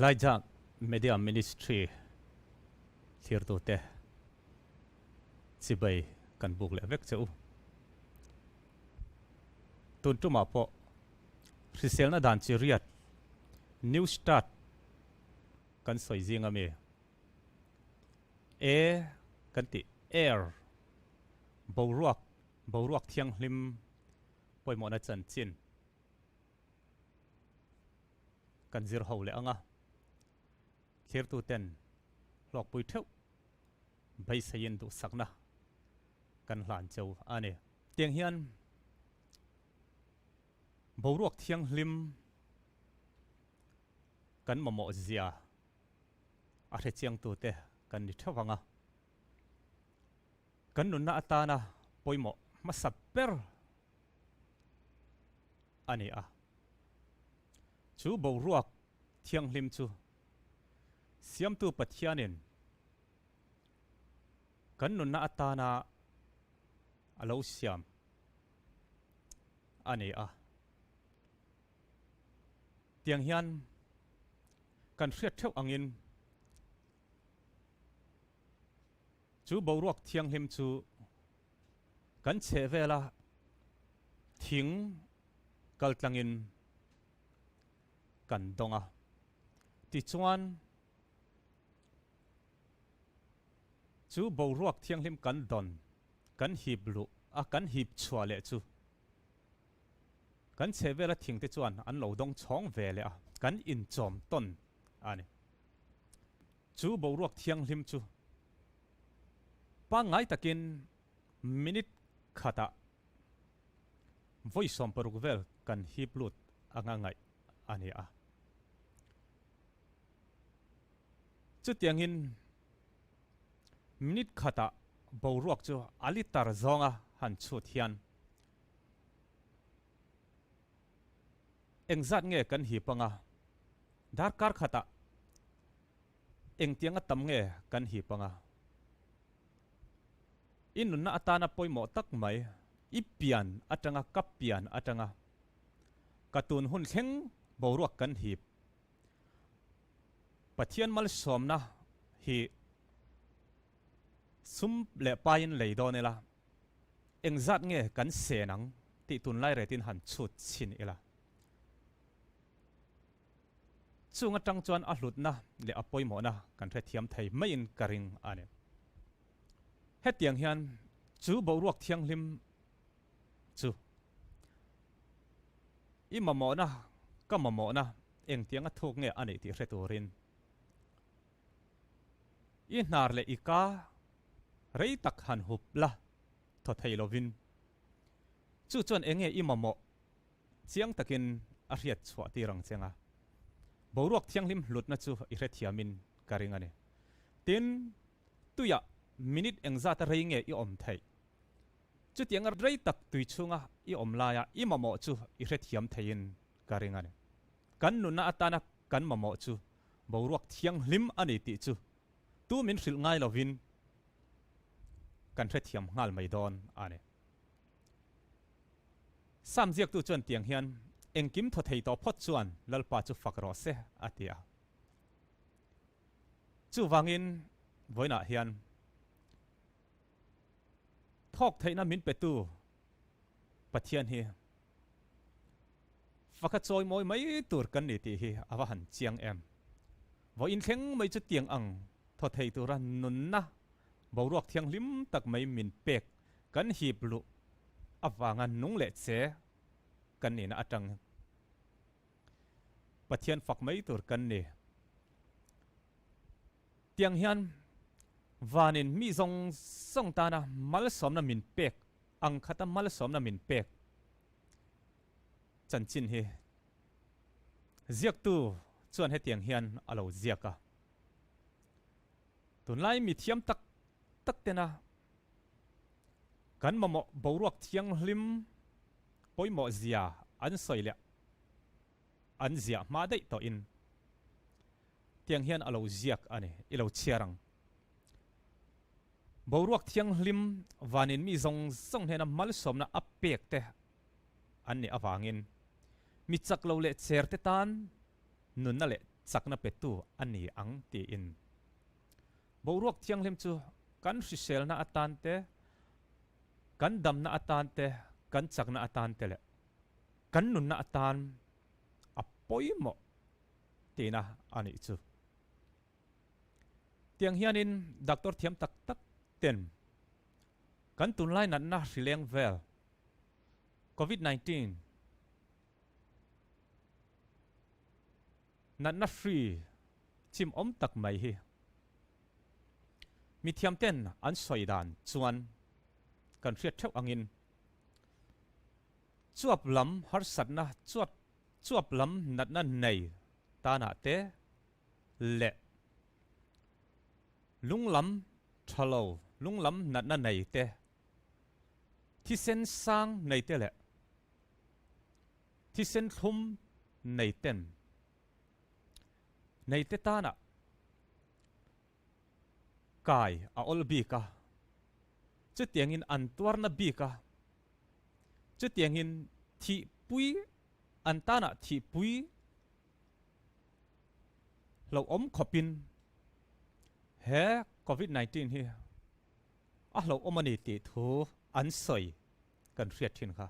Elijah Media Ministry thlirtute chibai kan buk leh vek che u. Tun tumah pawh hriselna dan chi riat New Start kan sawi zing ami E kan tih Air boruak boruak thianghlim pawimawhna chanchin kan zir ho leh ang a, thlirtu ten hlawkpui theuh beiseiin duhsakna kan hlan cheu a ni. Tiang hian boruak thianghlim kan mamawh zia a hrechiangtute kan ni theuh ang a, kan nunna atana pawimawh hmasa ber a ni a. Chu boruak thianghlim chu Siamtu Pathianin kan nunna atana a lo siam a ni a. Tiang hian kan hriat theuh angin chu boruak thianghlim chu kan chheh vela thing kal tlangin kan dawng a. Tichuan chu boruak thianghlim kan dawn, kan hip luh a, kan hip chhuah leh chu Kan chheh vela thing te chuan an lo dawng chhawng ve leh a, kan inchawm tawn a ni. Chu boruak thianghlim chu pangngai takin minute khatah vawi 16 vel kan hip lut anga ngaih a ni a. Chutiangin minute khatah boruak chu a litre zawnga han chhut hian Engzat nge kan hip anga? Darkar khatah engtianga tam nge kan hip anga? I nunna atana pawimawh tak mai, i pian atanga ka pian atanga ka tun hun thleng boruak kan hip. Pathian malsawmna hi sum leh paiin lei dawn ila. Engzat nge kan sen ang tih tunlai retin han chhut chhin ila. Chung atang chuan a hlutna leh a pawimawhna kan hrethiam thei maiin ka ring a ni. Hetiang hian chu boruak thianghlim chu i mamawhna ka mamawhna engtianga thuk nge a nih tih hre turin i hnar leh i ka Rei tak han hup la thaw thei lovin chu chuan enge i mamawh chiang takin a hriat chhuah tir ang cheng a, boruak thianghlim hlutna chu i hrethiamin ka ring a ni. Tin, tuiah minute engzata rei nge i awm theih? Chutianga rei tak tui chhunga i awm laia i mamawh chu i hrethiam theiin ka ring a ni. Kan nunna atana kan mamawh chu boruak thianghlim a ni tih chu Tu min hrilh ngai lovin kan hrethiam nghal mai dawn a ni. Sam ziaktu chuan tiang hian engkim thaw thei tawh phawt chuan Lalpa chu fak rawh se a ti a. Chuvangin vawiinah hian thawk theihna min petu Pathian hi faka chawimawi mai tur kan ni tih hi a va han chiang em. Vawiin thleng mai chu tiang ang thaw thei tura nunna boruak thianghlim tak mai min pek kan hip luh avanga nung leh che kan nihna atang Pathian fak mai tur kan ni. Tiang hian vanin mi zawng zawng tana malsawmna min pek ang khata malsawmna min pek chanchin hi Ziaktu chuan hetiang hian a lo ziak a, Tunlai mi thiam tak tak tena kan mamawh boruak thianghlim pawimawh zia an sawi leh an ziah hma daih tawhin tiang hian a lo ziak a ni, i lo chhiar ang. Boruak thianghlim vanin mi zawng zawng hnena malsawmna a pek te an nih avangin mi chak lo leh cher te tan nunna leh chakna petu a ni ang tiin. Boruak thianghlim chu kan hriselna atan te, kan damna atan te, kan chakna atan te leh kan nunna atan a pawimawh tihna a nih chu. Tiang hianin doctor thiam tak tak ten kan tunlai natna hrileng vel Covid 19 natna hri chim awm tak mai hi mithiam ten an sawi dan chuan kan hriat theuh angin chuap lam harsatna chuap chuap lam natna nei tanah te leh lunglam tha lo lunglam natna nei te thisen sang nei te leh thisen thlum nei ten nei te tanah kai a awl bik a, chutiangin an tuarna bik a, chutiangin thihpui an tanah thihpui hlauhawm khawpin he Covid 19 hi a hlauhawm a ni tih thu an sawi kan hriat thin kha.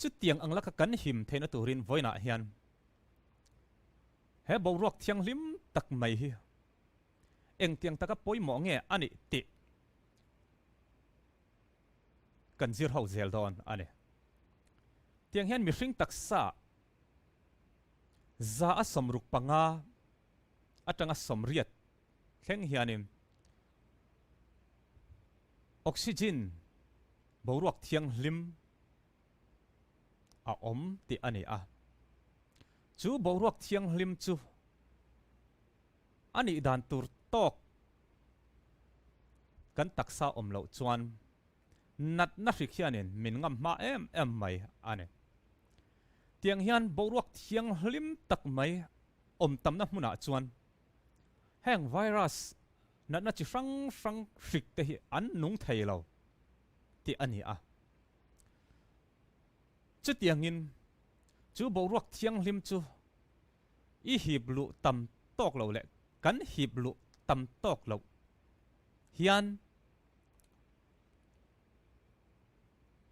Chutiang ang laka kan him theihna turin vawiinah hian he boruak thianghlim tak mai hi engtiang taka pawimawh nge a nih tih kan zir ho zel dawn a ni. Tiang hian mihring taksa za a 65 atanga 80 thleng hianin oxygen boruak thianghlim a awm tih a ni a. Chu boruak thianghlim chu a nih dan tur tawk kan taksa awm loh chuan natna hrik hianin min ngam hma em em mai a ni. Tiang hian boruak thianghlim tak mai awm tamna hmunah chuan heng virus natna chi hrang hrang hrik te hi an nung thei lo tih a ni a. Chutiangin chu boruak thianghlim chu i hip luh tam tawk lo leh kan hip luh tam tawk loh hian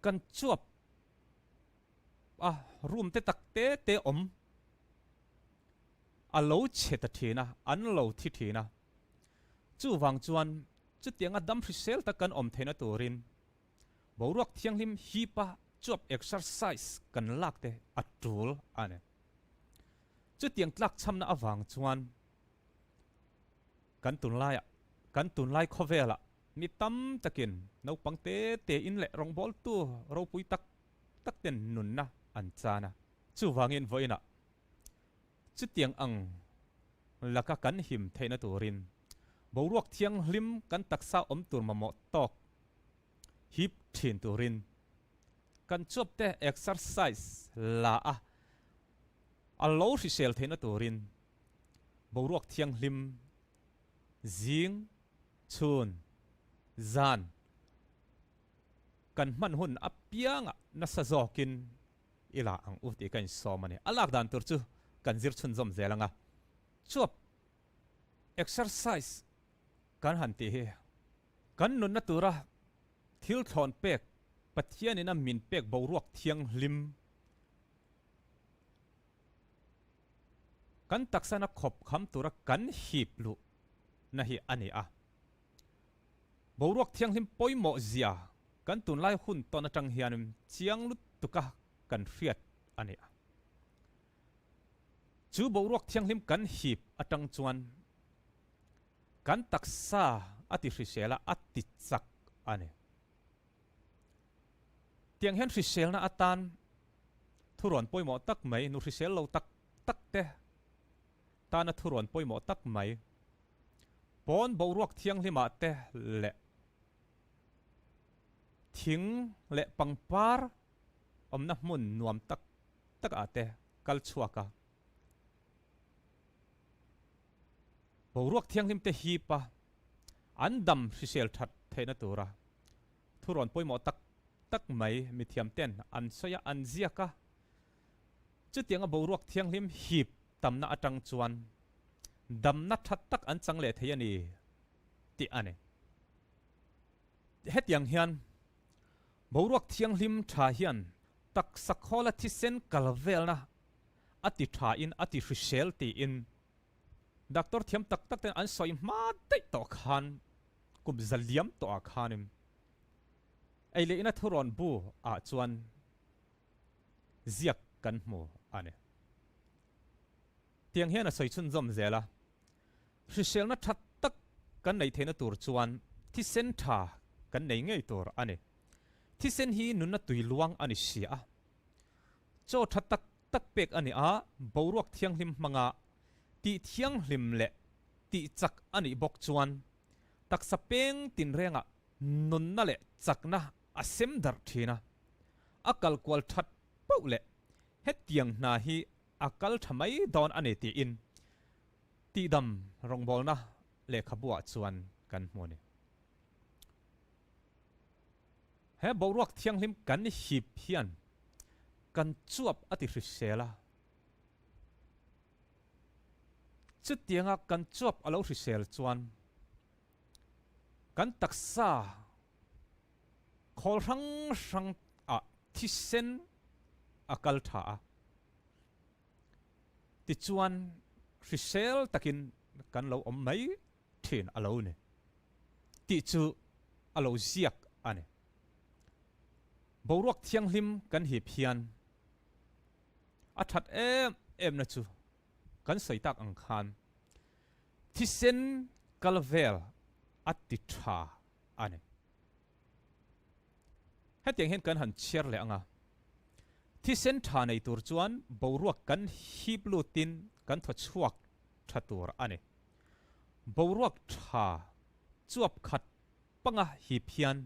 kan chuap a, room te tak te te awm a lo chhe ta thin a, an lo thi thin a. Chuvang chuan chutianga dam hrisel tak kan awm theihna turin boruak thianghlim hipa chuap exercise kan lak te a tul a ni. Chutiang tlak chhamna avang chuan kan tunlaiah, kan tunlai khawvelah mi tam takin naupang te te in leh rawngbawltu ropui tak tak ten nunna an chan a. Chuvangin vawiinah chutiang ang laka kan him theihna turin boruak thianghlim kan taksa awm tur mamawh tawk hip thin turin kan chuap te exercise la a, a lo hrisel theihna turin boruak thianghlim zing chhun zan kan hman hun apiangah nasa zawkin i la ang u tih ka insawm a ni. A lak dan tur chu kan zir chhunzawm zel ang a, chuap exercise kan han tih hi kan nunna tura thil thlawn pek Pathianin a min pek boruak thianghlim kan taksana khawp kham tura kan hip luh na hi a ni a. Boruak thianghlim pawimawh zia kan tunlai hun tawn atang hian chiang lutuk a kan hriat a ni a. Chu boruak thianghlim kan hip atang chuan kan taksa a ti hrisel a, a ti chak a ni. Tiang hian hriselna atan thurawn pawimawh tak mai, nu hrisel lo tak tak te tana thurawn pawimawh tak mai, pawn boruak thianghlimah te leh thing leh pangpar awmna hmun nuam tak tak ah te kal chhuak a, boruak thianghlim te hip a, an dam hrisel that theihna tura thurawn pawimawh tak tak mai mithiam ten an sawi a, an ziak a. Chutianga boruak thianghlim hip tamna atang chuan damna tha tak an chang leh thei a ni tih a ni. Hetiang hian boruak thianghlim tha hian taksa khawla thisen kal velna a ti tha in a ti hrisel tiin Doctor thiam tak tak ten an sawi hma daih tawh khan kum zaliam tawh ah khanin ei leh ina thurawn bu ah chuan ziak kan hmu a ni. Tiang hian a sawi chhunzawm zel a, hriselna tha tak kan neih theihna tur chuan thisen tha kan nei ngei tur a ni. Thisen hi nunna tui luang a ni si a, chaw tha tak tak pek a ni a, boruak thianghlim hmanga tih thianghlim leh tih chak a nih bawk chuan taksa peng tinrengah nunna leh chakna a sem darh thin a, a kal kual that poh leh hetiang hna hi a kal tha mai dawn a ni tiin tihdam rawngbawlna lehkhabuah chuan kan hmu a ni. He boruak thianghlim kan hip hian kan chuap a ti hrisel a, chutianga kan chuap a lo hrisel chuan kan taksa khawl hrang hrang ah thisen a kal tha a, tichuan hrisel takin kan lo awm mai thin a lo ni tih chu a lo ziak a ni. Boruak thianghlim kan hip hian a that em em na chu kan sawi tak ang khan thisen kal vel a ti tha a ni. Hetiang hian kan han chhiar leh ang a, thisen tha nei tur chuan boruak kan hip lutin kan thaw chhuak tha tur a ni. Boruak tha chuap khat panga hip hian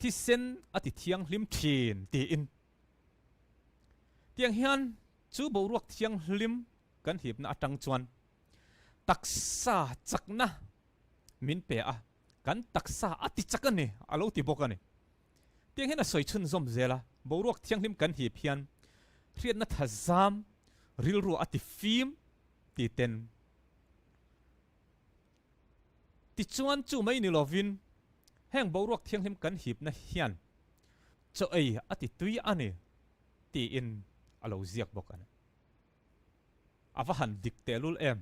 thisen a ti thianghlim thin tiin. Tiang hian chu boruak thianghlim kan hipna atang chuan taksa chakna min pe a, kan taksa a ti chak a ni, a lo ti bawk a ni. Tiang hian a sawi chhunzawm zel a, boruak thianghlim kan hip hian hriatna thazam rilru a ti fim ti ten. Tichuan chu mai ni lovin heng boruak thianghlim kan hipna hian chaw ei a ti tui a ni tiin a lo ziak bawk a ni. A va han dik tehlul em!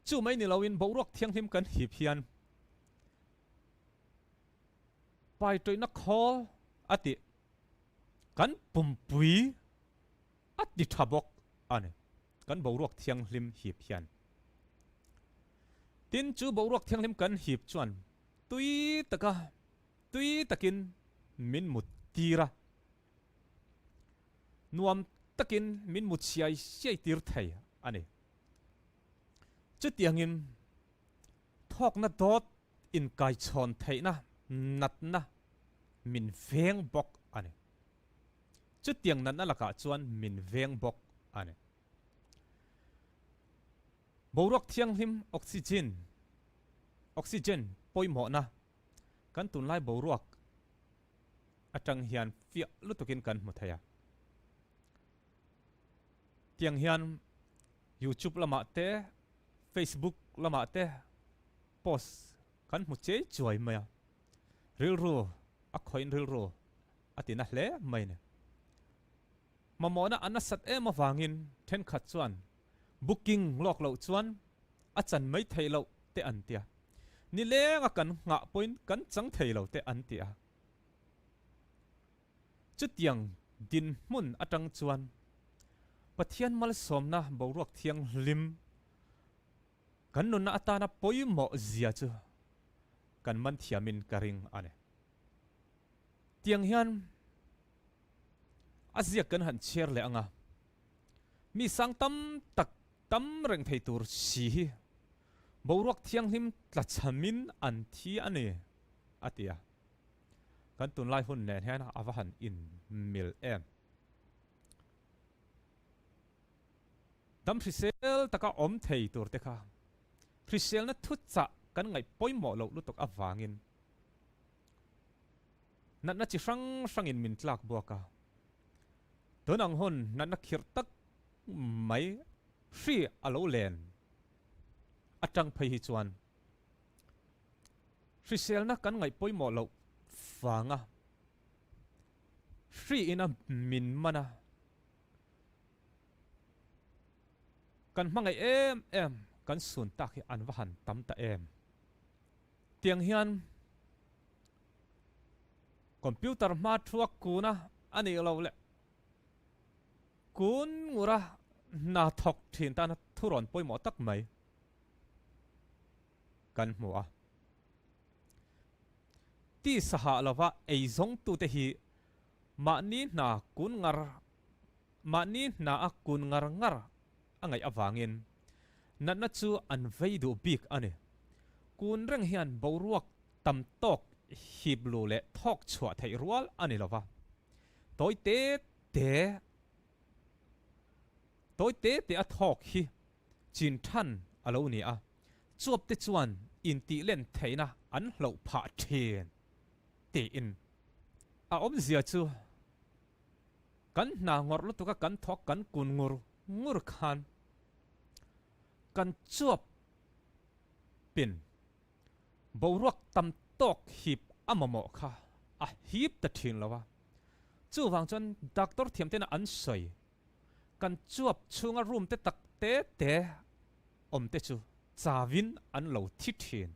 Chu mai ni loin boruak thianghlim kan hip hian paitawihna khawl a tih kan pumpui a ti tha bawk a ni, kan boruak thianghlim hip hian. Tin, chu boruak thianghlim kan hip chuan tui taka tui takin min mut tir a, nuam takin min mut siai siai tir thei a ni. Chutiangin thawkna dawt inkaichhawn theihna natna min veng bawk a ni. Chutiang natna lakah chuan min veng bawk a ni. Boruak thianghlim oxygen, oxygen, pawimawhna kan tunlai boruak atang hian fiah lutukin kan hmu thei a. Tiang hian YouTube lamah te, Facebook lamah te post kan hmu chei chuai mai a. Rilru a khawiin rilru a ti na hle mai ni. Mamawhna a nasat em avangin thenkhat chuan booking lawk loh chuan a chan mai theih loh te an ti a. Nilenga kan nghah pawhin kan chang thei lo te an ti a. Chutiang dinhmun atang chuan Pathian malsawmna boruak thianghlim kan nunna atana pawimawh zia chu kan man thiamin ka ring a ni. Tiang hian a ziak kan han chhiar leh ang a, mi sang tam tak tam reng thei tur si hi boruak thianghlim tlachhamin an thi a ni, a ti a. Kan tunlai hun nen hian a va han inmil em. Dam hrisel taka awm thei tur te kha hriselna thuchah kan ngaih pawimawh loh lutuk avangin natna chi hrang hrangin min tlak buak a. Tun ang hun natna khirh tak mai Hri a lo len atang phei hi chuan hriselna kan ngaih pawimawh loh vanga hri ina min man a, kan hmangaih em em kan sun tak hi an va han tam ta em. Tiang hian computer hma thuak kuna a nih loh leh Kun ngura hna thawk thin tana thurawn pawimawh tak mai kan hmu a. Tisa hah lova ei zawngtute hi mahni hna kun ngar mahni hna a kun ngar ngar a ngaih avangin natna chu an vei duh bik a ni. Kun reng hian boruak tam tawk hip lu leh thawk chhuah theih rual a ni lova. Tawi te te tawi te te a thawk hi chin than a lo ni a, chuap te chuan intih len theihna an hloh phah thin tiin a awmzia chu kan hna ngawrh lutuk a kan thawk kan kun ngur ngur khan kan chuap pin boruak tam tawk hip a mamawh kha a hip ta thin lo a. Chuvang chuan doctor thiam tena an sawi, kan chuap chhunga room te tak te te awm te chu chawin an lo thi thin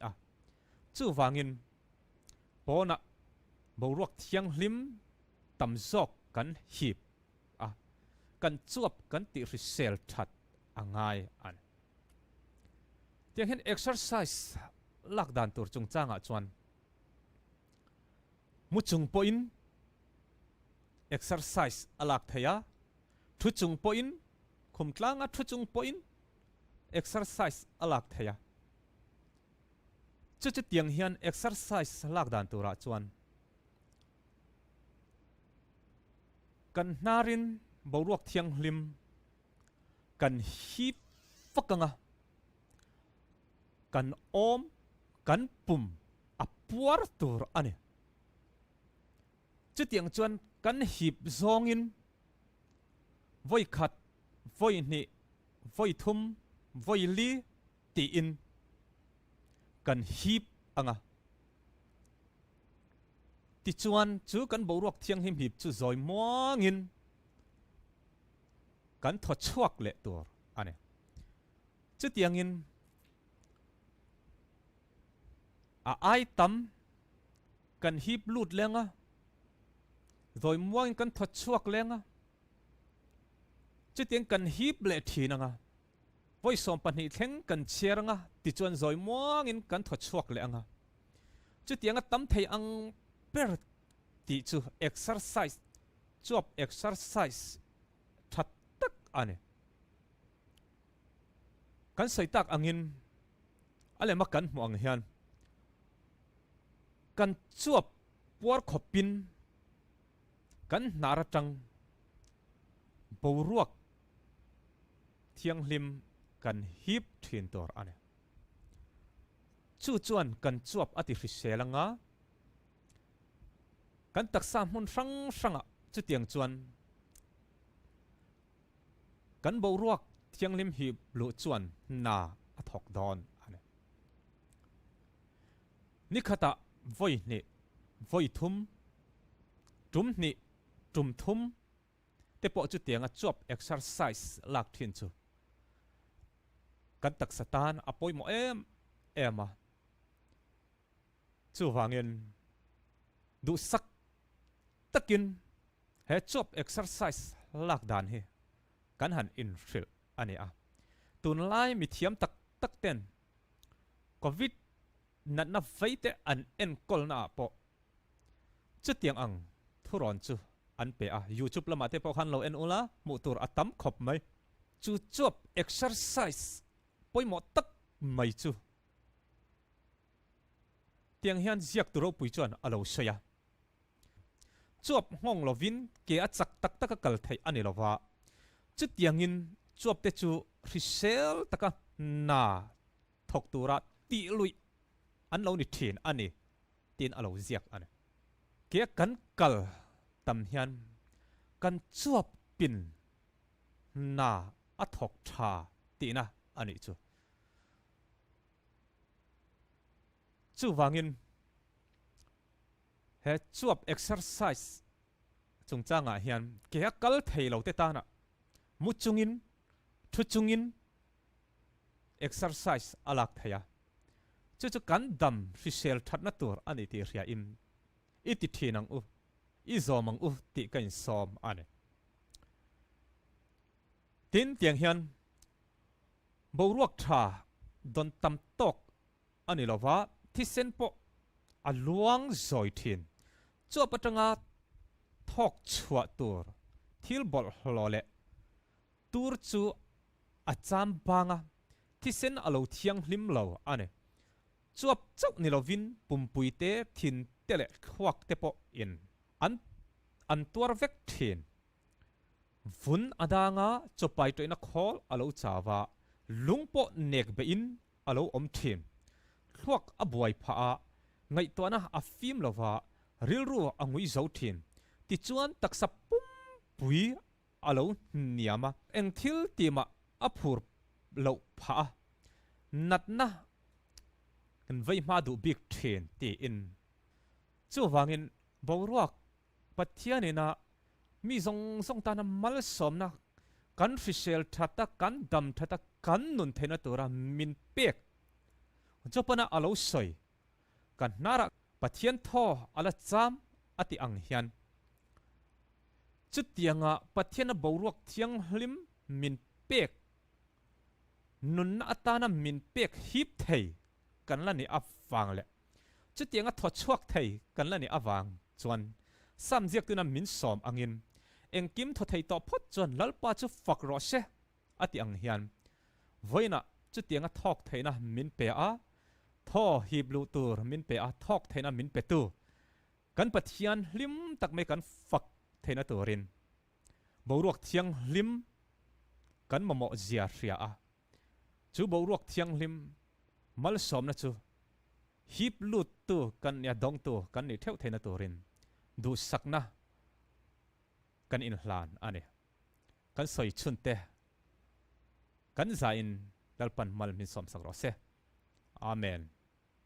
a. Chuvangin pawnah boruak thianghlim tam zawk kan hip a, kan chuap kan tihhrisel that a ngai a ni. Tiang hian exercise lak dan tur chungchangah chuan mu chung pawhin exercise a lak thei a, thu chung pawhin, khum tlanga thu chung pawhin exercise a lak thei a. Chu chutiang hian exercise lak dan turah chuan kan hnarin boruak thianghlim kan hip vak ang a, kan awm, kan pum a puar tur a ni. Chutiang chuan kan hip zawngin vawi khat, vawi hnih, vawi thum, vawi li tiin kan hip ang a. Tichuan chu kan boruak thianghlim hip chu zawi muangin kan thaw chhuak leh tur a ni. Chutiangin a ai tam kan hip lut leng a, zawi muangin kan thaw chhuak leng a, chutiang kan hip leh thin ang a, vawi 12 thleng kan chhiar ang a, tichuan zawi muangin kan thaw chhuak leh ang a. Chutianga tam thei ang ber tih chu exercise chuap exercise tha tak a ni. Kan sawi tak angin a lema kan hmuh ang hian kan chuap puar khawpin kan hnar atang boruak thianghlim kan hip thin tur a ni. Chu chuan kan chuap a ti hrisel anga kan taksa hmun hrang hrangah chutiang chuan kan boruak thianghlim hip luh chuan hna a thawk dawn a ni. Ni khatah vawi hnih, vawi thum, tum hnih, tum thum te pawh chutianga chuap exercise lak thin chu kan taksa tan a pawimawh em em a. Chuvangin duhsak takin he chuap exercise lak dan hi kan han inhrilh a ni a. Tunlai mithiam tak tak ten Covid natna veite an enkawlna ah pawh chutiang ang thurawn chu an pe a. YouTube lamah te pawh khan lo en ula hmuh tur a tam khawp mai. Chu chuap exercise pawimawh tak mai chu Tiang hian ziaktu ropui chuan a lo sawi a. Chuap nghawng lovin ke a chak tak taka kal theih a ni lova, chutiangin chuapte chu hrisel taka hna thawk tura tih luih an lo ni thin a ni tiin a lo ziak a ni. Ke kan kal tam hian kan chuapin hna. a thawk tha tihna a nih chu. Chuvangin he chuap exercise chungchangah hian ke a kal thei lo te tana mu chungin thu chungin exercise a lak thei a, chu chu kan dam hrisel thatna tur a ni tih hriain i ti thin ang u, i zawm ang u tih ka insawm a ni. Tin, tiang hian boruak tha dawn tam tawk a ni lova, thisen pawh a luang zawi thin. Chuap atanga thawk chhuah tur thil bawlhhlawh leh tur chu a cham bang a, thisen a lo thianghlim lo a ni. Chuap chauh ni lovin pumpui te, thin te leh thluak te pawh in an an tuar vek thin. Vun a dang a, chawpai tawihna khawl a lo chau a, lung pawh nek behin a lo awm thin. Thluak a buai phah a, ngaihtuahna a fim lo va, rilru a ngui zo thin. Tichuan taksa pumpui a lo hniam a, eng thil tih mah a phur loh phah a, natna kan vei hma duh bik thin tiin. Chuvangin boruak Pathianina mi zawng zawng tana malsawmna kan hrisel that a, kan dam that a, kan nun theihna tura min pek Jopana a lo sawi kan hnarah Pathian thaw a la cham a tih ang hian chutianga Pathiana boruak thianghlim min pek nunna atana min pek hip thei kan la nih avang leh Chutianga thaw chhuak thei kan la nih avang chuan Sam ziaktuna min sawm angin engkim thaw thei tawh phawt chuan Lalpa chu fak rawh se a tih ang hian vawiinah chutianga thawk theihna min pe a, thaw hip luh tur min pe a, thawk theihna min pe tu kan Pathian hlim tak mai kan fak theihna turin boruak thianghlim kan mamawh zia hria a, Chu boruak thianghlim malsawmna chu hip luttu kan nia dawngtu kan nih theuh theihna turin duhsakna kan inhlan a ni. Kan sawi chhunte kan zain Lalpan mal min sawmsak rawh se. Amen.